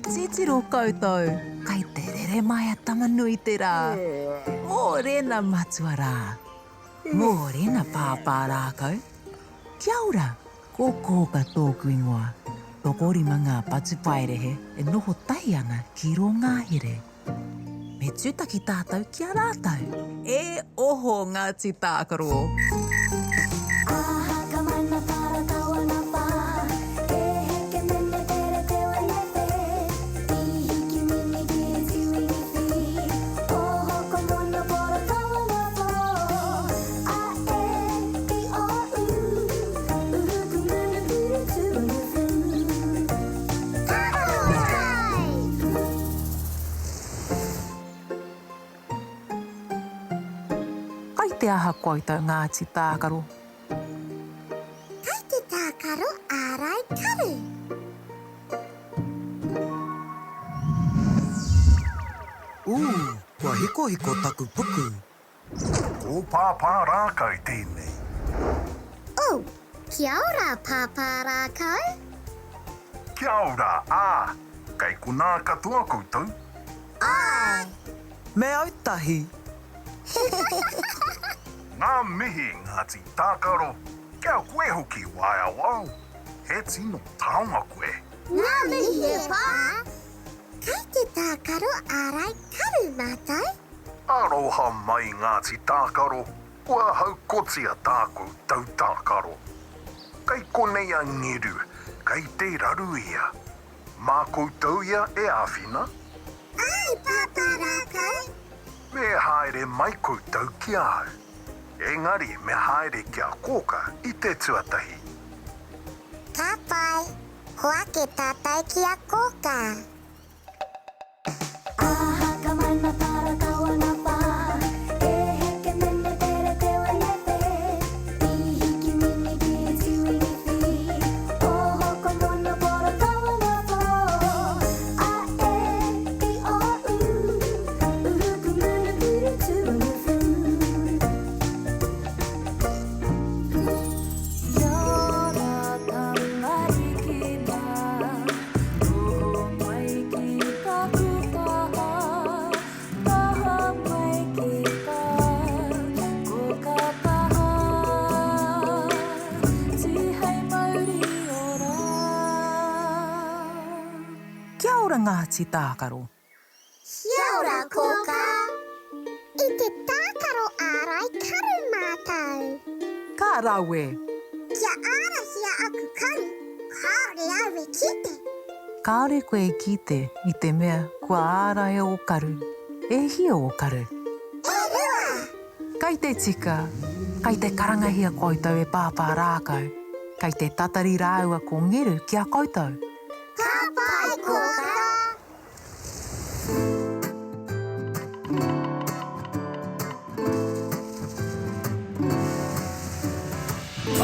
Titiro koutou, kai te rere mai a Tama-nui-te-rā. Mōrena matua rā. Mōrena pāpā rākau. Kia ora, ko Kōka tōku ingoa. Tokorima ngā patupaiarehe e noho tahi ana ki rō ngahere. Me tūtaki tātou ki a rātou. E oho Ngāti Tākaro! Kai te aha koutou Ngāti Tākaro? Kai te tākaro ārai karu. Ū, kua hikohiko taku puku. Ko Pāpā Rākau tēnei. Oh, kia ora Pāpā Rākau. Kia ora, ā, kei konā katoa koutou? Āe. Me autahi. Ngā mihi Ngāti Tākaro, kia koe hoki Waeawao, he tino taonga koe. Ngā mihi e pā. Kei te tākaro ārai karu mātou. Aroha mai Ngāti Tākaro, kua haukotia tā koutou tākaro. Kei konei a Ngeru, kei te raru ia. Mā koutou ia e āwhina? Āe Pāpā Rākau. Me haere mai koutou ki a au. Engari me haere ki a Kōka i te tuatahi. Ka pai, hoake tātou ki a Kōka. Noho mai ki taku taha, taha mai ki tā, ko ka taha, tihei mauri ora. Kia ora Ngāti Tākaro. Kia ora Kōkā! I te tākaro ārai karu mātou. Ka rawe! Kia ārahia aku karu, kāore au e kite. Kāore koe e kite i te mea kua āraia ō karu. E hia ō karu? E rua! Kei te tika, kei te karangahia koutou e Pāpā Rākau. Kei te tatari rāua ko Ngeru ki a koutou. Ka pai, Kōkā!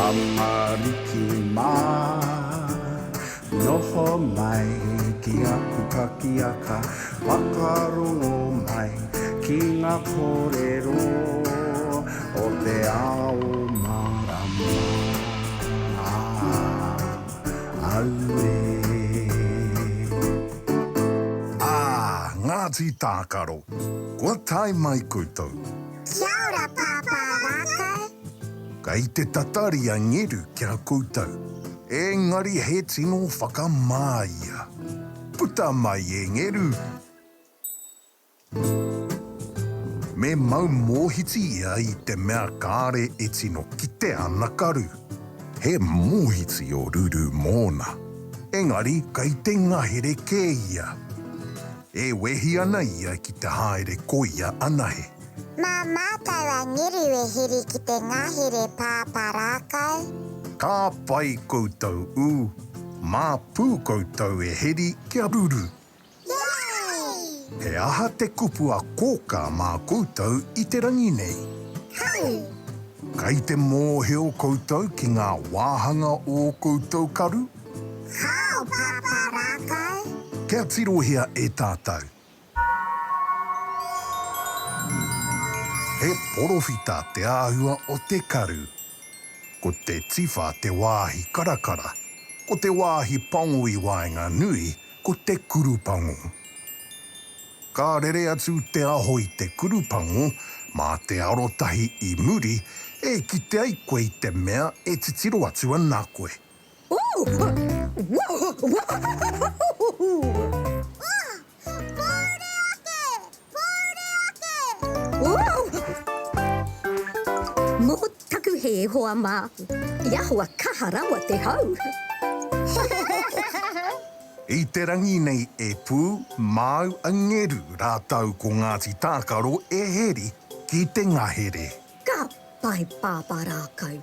Tamariki mā, noho mai ki aku pakiaka, whakarongo mai ki ngā kōrero o te ao mārama. Auē. Ā, Ngāti Tākaro, kua tae mai koutou. Kia ora Pāpā Rākau. Kei te tatari a Ngeru ki a koutou, engari he tino whakamā ia. Puta mai e Ngeru! Me mau mōhiti ia i te mea kāre e tino kite ana karu. He mōhiti o Ruru mōna. Engari kei te ngahere kē ia. E wehi ana ia ki te haere ko ia anahe. Mā mātou a Ngeru e heri ki te ngahere pāpā rākau. Ka pai koutou ū, mā pū koutou e heri ki a Ruru. Yay! He aha te kupu a Kōkā mā koutou i te rangi nei? Karu! Kei te mōhio koutou ki ngā wāhanga o ō koutou karu? Kāo, Pāpā Rākau! Kia tirohia e tātou. He porowhita te āhua o te karu. Ko te tiwha te wāhi karakara. Ko te wāhi pango i waenganui. ko te kurupango. Ka rere atu te aho i te kurupango, mā te arotahi i muri e kite ai koe i te mea e titiro atu ana koe. Pōuri ake! Pōuri ake! Mō taku hē, hoa mā, i ahua kaha rawa te hau. I te rangi nei e Pū, māu a Ngeru rātou ko Ngāti Tākaro e heri ki te ngahere. Ka pai Pāpā Rākau.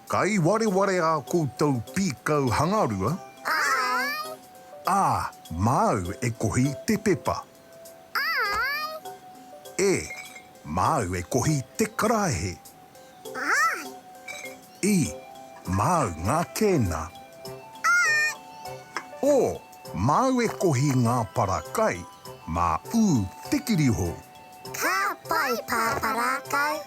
Kai wareware ā koutou pīkau hangarua? Āe. Ā, māu e kohi te pepa. Āe. E, māu e kohi te karaehe. Āe. I, māu ngā kēna. Āe. O, māu e kohi ngā para kai, mā ū te kirihou. Ka pai, Pāpā Rākau.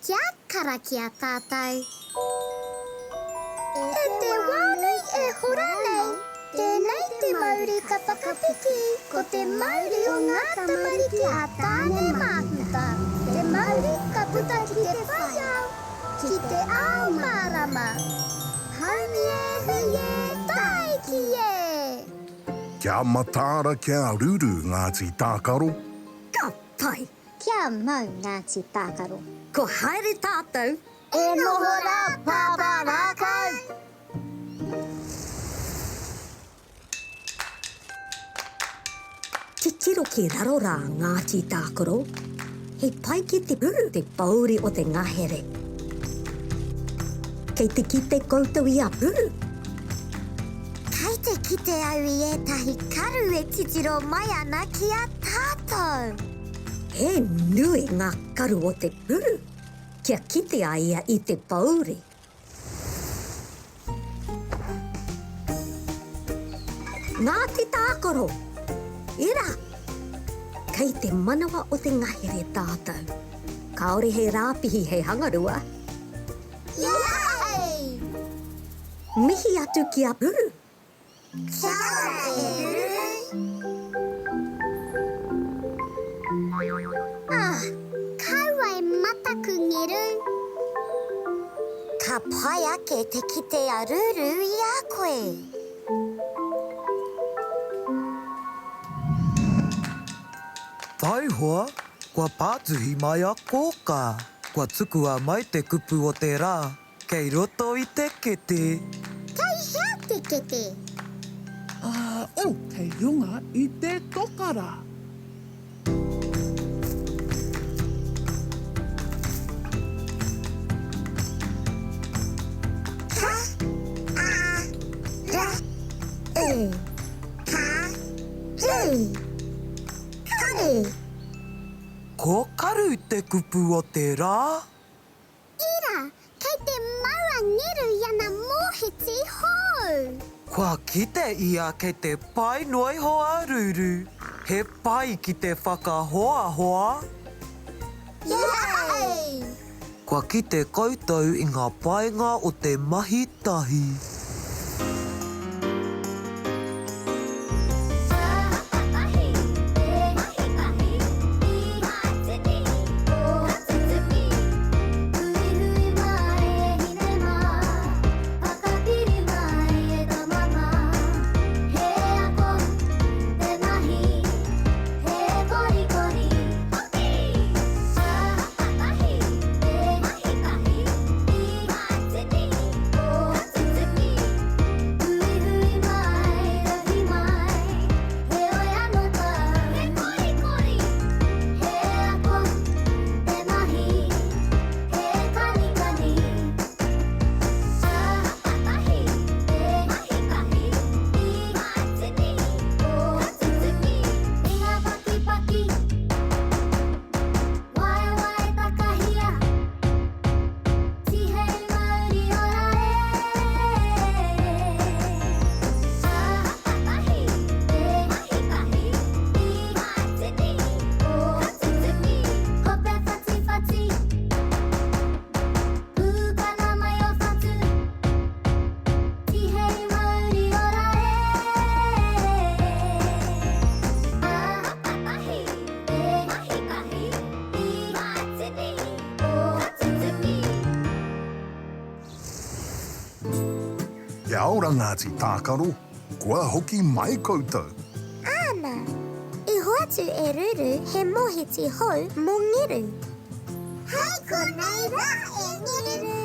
Kia karakia tātou. E te wā nei e hora nei, tēnei te mauri ka whakapiki, ko te mauri o ngā tamariki a Tāne Māhuta, te mauri ka puta ki te whai ao, ki te ao mārama. Haumi e hui e, tāiki e! Kia mataara kia ruru Ngāti Tākaro. Ka pai! Kia mau Ngāti Tākaro. Ko haere tātou. E noho rā Pāpā Rākau! Titiro ki raro rā Ngāti Tākaro, he pai ki te uru te pōuri o te ngahere. Kei te kite koutou i a Ruru? Kei te kite au i ētahi karu e titiro mai ana ki a tātou. He nui ngā karu o te ruru, kia kite a ia i te pōuri. Ngāti Tākaro! Ira! Kei te manawa o te ngahere tātou. Kāore he rāpihi hei hangarua. Yay! Mihi atu ki a Ruru. Kia ora e Ruru. Ah, kaua e mataku Ngeru. Ka pai ake te kite a Ruru i a koe. Taihoa, kua pātuhi mai a Kōkā. Kua tukua mai te kupu o te rā. Kei roto i te kete. Kei hea te kete? Ā, oh, kei runga i te toka rā. Ka, a, ra, u. Ka, ru. Karu. Ko karu te kupu o te rā. Ira, kei te mau a Ngeru i ana mōhiti hou. Kua kite ia kei te pai noa iho a Ruru. He pai ki te whakahoahoa. Yay! Kua kite koutou i ngā painga o te mahi tahi. Kia ora Ngāti Tākaro, kua hoki mai koutou. Āna! I hoatu e Ruru he mōhiti hou mō Ngeru. Hei konei rā e Ngeru!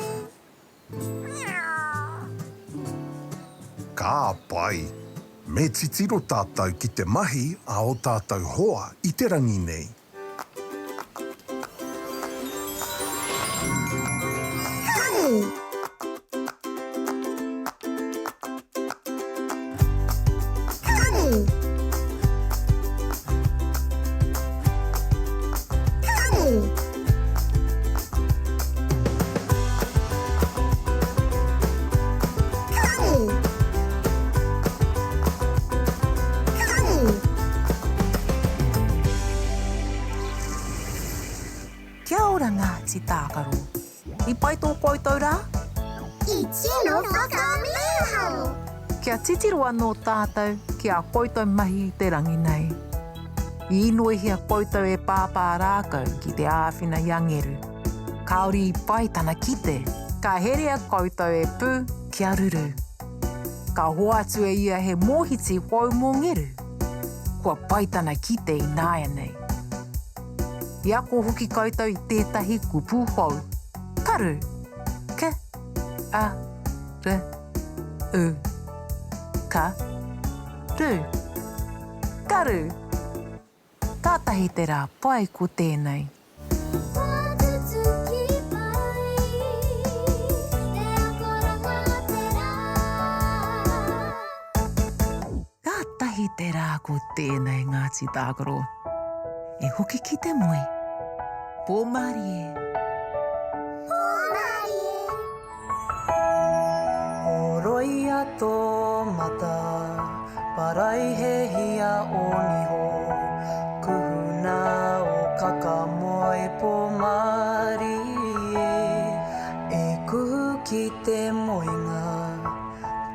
Ka pai! Me titiro tātou ki te mahi a ō tātou hoa i te rangi nei. Kia ora Ngāti Tākaro. I pai tō koutou rā? I tino whakamīharo! Kia titiro anō tātou ki ā koutou mahi i te rangi nei. I inoihia koutou e Pāpā Rākau ki te āwhina i a Ngeru. Kāore i pai tana kite, ka herea koutou e Pū kia ruru. Ka hoatu e ia he mōhiti hou mō Ngeru. Kua pai tana kite ināianei. I ako hoki koutou i tētahi kupu hou, karu, k, a, r, u, ka, ru. Karu! Kātahi te rā pai ko tēnei. Kua tutuki pai te akoranga a te rā. Kātahi te rā ko tēnei Ngāti Tākaro. E hoki ki te moe. Pō mārie. Pō mārie. Horoia tō mata, paraihehia ō niho, kuhuna ō kaka moe pō mārie, e kuhu ki te moenga,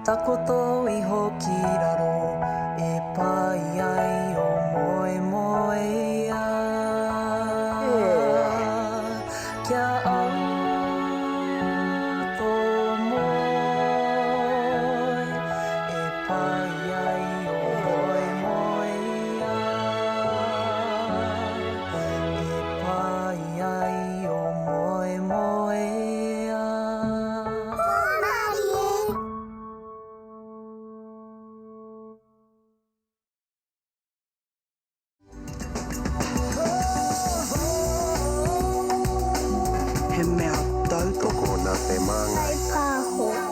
takoto iho ki raro, e pai ai ō moemoeā. Kia au tō moe, e pai ai ō moemoeā, e pai ai ō moemoeā. Hōmarie! He mea tautoko nā te Māngai. Kaipāho.